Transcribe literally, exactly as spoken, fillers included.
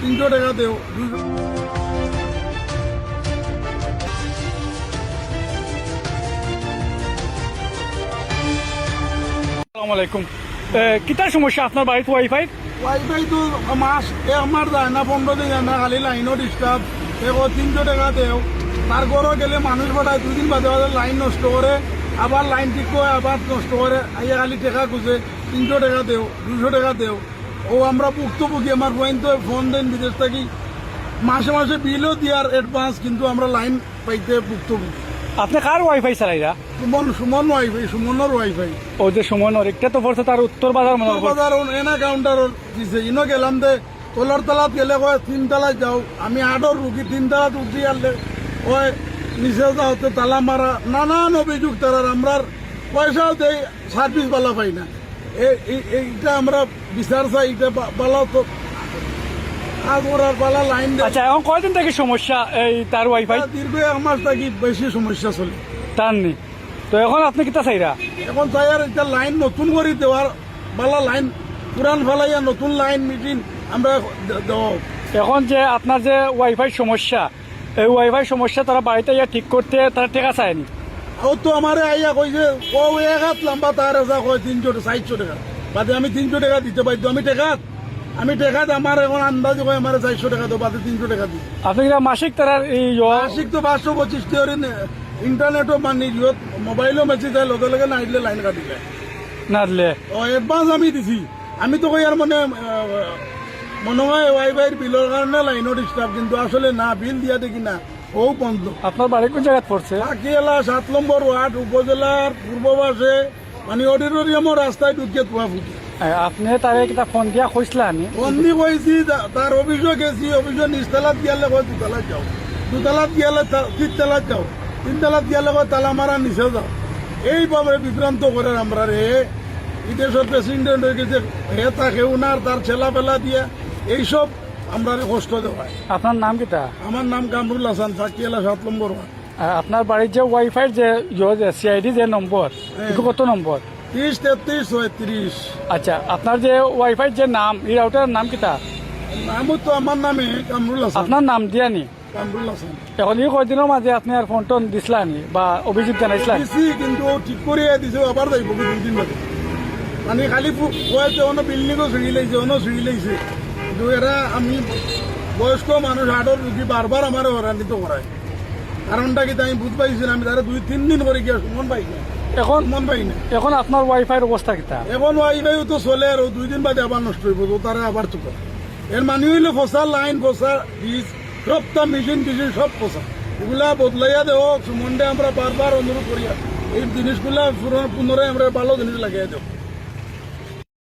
তিনশো টেকা দেও, দুইশো। আসসালামু আলাইকুম। এ, কিতা সমস্যা আপনার বাড়িত ওয়াইফাই? ওয়াইফাই তো মাস, এক মাস যায় না, পনেরো দিন যায় না, খালি লাইনও ডিস্টার্ব। এগো তিনশো টেকা দেও, তার ঘরো গেলে মানুষ পাঠায়, দুই দিন বাদে বাদে লাইন নষ্ট করে, আবার লাইন ঠিক করে, আবার নষ্ট করে, আইয়া খালি টেকা খুঁজে, তিনশো টেকা দেও, দুইশো টেকা দেও। ও আমরা ভুক্তভোগী, আমার বইন তো ফোন দেন বিদেশ থাকি, মাসে মাসে বিলও দিয়ার অ্যাডভান্স, কিন্তু আমরা লাইন পাইতে ভুক্তভোগী। আপনি কার ওয়াইফাই চালাইরা? সুমন, সুমন ওয়াইফাই, সুমনর ওয়াইফাই। ও যে সুমনর, একটা তো পড়ছে তার উত্তর বাজার মনে হয়। উত্তর বাজার ওন-, এনা কাউন্টার ওর দিছে। ইনো গেলাম দে, তলর তালাত গেলে কয়, "তিন তালাত যাও।" আমি আডর রুগী, তিন তালাত উঠি আনলে কয়, "নিচে যাও, তো তালা মারা।" নানান অভিযোগ তারার, আমরার পয়সাও দেই, সার্ভিস বালা পাই না। এ-, এই, এইটা আমরা বিচার চাই, এটা বা-, বালা তো আজ ওরার বালা লাইন দেয়। আচ্ছা, এখন কয়দিন থাকি সমস্যা এই তার ওয়াইফাই? দীর্ঘ এক মাস থাকি বেশি সমস্যা চলে। তার নি? তো এখন আপনি কিতা চাইরা? এখন চাই আর এটা লাইন নতুন করি দেওয়ার, বালা লাইন, পুরান ফালাইয়া নতুন লাইন মিটিং আমরা দে-, দেওয়া হোক। এখন যে আপনার যে ওয়াইফাই সমস্যা, এই ওয়াইফাই সমস্যা তারা বাড়িত আইয়া ঠিক করতে তারা টেকা চায়নি। ও তো আমারে আইয়া কইছে, ও এক হাত লম্বা তার আছে, কয় তিনশো, চারশো টেকা। বাদে আমি তিনশো টেকা দিতে বাধ্য। আমি টেকাত, আমি টেকাত আমার এখন আন্দাজে কয় আমারে চারশো টেকা দেও, বাদে তিনশো টেকা দিই। আপনি কিনা মাসিক তারার এই ইয়ো- মাসিক তো পাঁচশো পঁচিশ টেকা ইন্টারনেটও মানে ইয়ত মোবাইলও মেসেজ দেয়, লগে লগে না আইলে লাইন কাটি দেয়। না দিলে? ও অ্যাডভান্স আমি দিছি। আমি তো কই আর মানে, আহ, মনে হয় ওয়াইফাইর বিলর কারণে লাইনও ডিস্টার্ব, কিন্তু আসলে না, বিল দিয়া দেখি না, ও বন্ধ। আপনার বাড়ি কোন জায়গাত পড়ছে? পাকিয়ালা সাত নম্বর ওয়ার্ড, উপজেলার পূর্ব পাশে, মানে অডিটোরিয়ামর রাস্তায় ঢুকিয়ে তুয়া ফুটি। এ, আপনি তারে কিতা ফোন দিয়া কইছিলা নি? ফোন দি কইছি, তা-, তার অফিসও গেছি, অফিসও নিচতলাত গিয়ালে কয় দুতলাত যাও, দুতলাত গিয়ালে তা-, তিনতলাত যাও, তিনতলাত গিয়ালে কয় তালা মারা নিচে যাও। এইভাবে বিভ্রান্ত করার আমরারে। বিদেশর প্রেসিডেন্ট হয়ে গেছে, হে তাকে উনার তার ছেলাপেলা দিয়া এইসব আমরারে কষ্ট দেওয়ায়। আপনার নাম কিতা? আমার নাম কামরুল হাসান, পাকিয়ালা সাত নম্বর ওয়ার্ড। আর আপনার বাড়ির যে ওয়াইফাইর যে ইয়ো যে সিআইডি যে নম্বর, হ্যাঁ। ইগু কত নম্বর? তিরিশ তেত্রিশ ছয়ত্রিশ। আচ্ছা, আপনার যে ওয়াইফাইর যে নাম, এই রাউটারের নাম কিতা? নামও তো আমার নামে কামরুল হাসান। আপনার নাম দিয়া নি? কামরুল হাসান। এখন এই কয়দিনর মাঝে আপনি আর ফোন টোন দিছিলা নি বা অভিযোগ জানাইছিলা নি? দিছি, কিন্তু ও ঠিক করিয়া দিছে, আবার যাইব কি দুই দিন বাদে। মানে খালি ফু-, কয়েছে অন্য বিল্ডিংও ছিঁড়ি লাইছে, অন্য ছিঁড়ি লাইছে। কিন্তু এরা আমি বয়স্ক মানুষ, হার্টর রুগী, বারবার আমারে হরানিত করায়। কারণটা কি তাই আমি বুঝ পাইছি না, আমি তারা দুই তিন দিন করে গিয়া সুমন পাই না। এখন সুমন পাই না। এখন আপনার ওয়াইফাইর অবস্থা কিতা? এখন ওয়াইফাইও তো চলে, আর ও দুই দিন বাদে আবার নষ্ট হইব, তো তারা আবার চুকা। এর মানে হইলো ফসা লাইন, ফসা বীজ, সবটা মেশিন টেশিন সব ফসা। এগুলা বদলাইয়া দেও, সুমনরে আমরা বারবার অনুরোধ করিয়া এই জিনিসগুলা পুনর-, পুনরায় আমরা ভালো জিনিস লাগাইয়া দেও।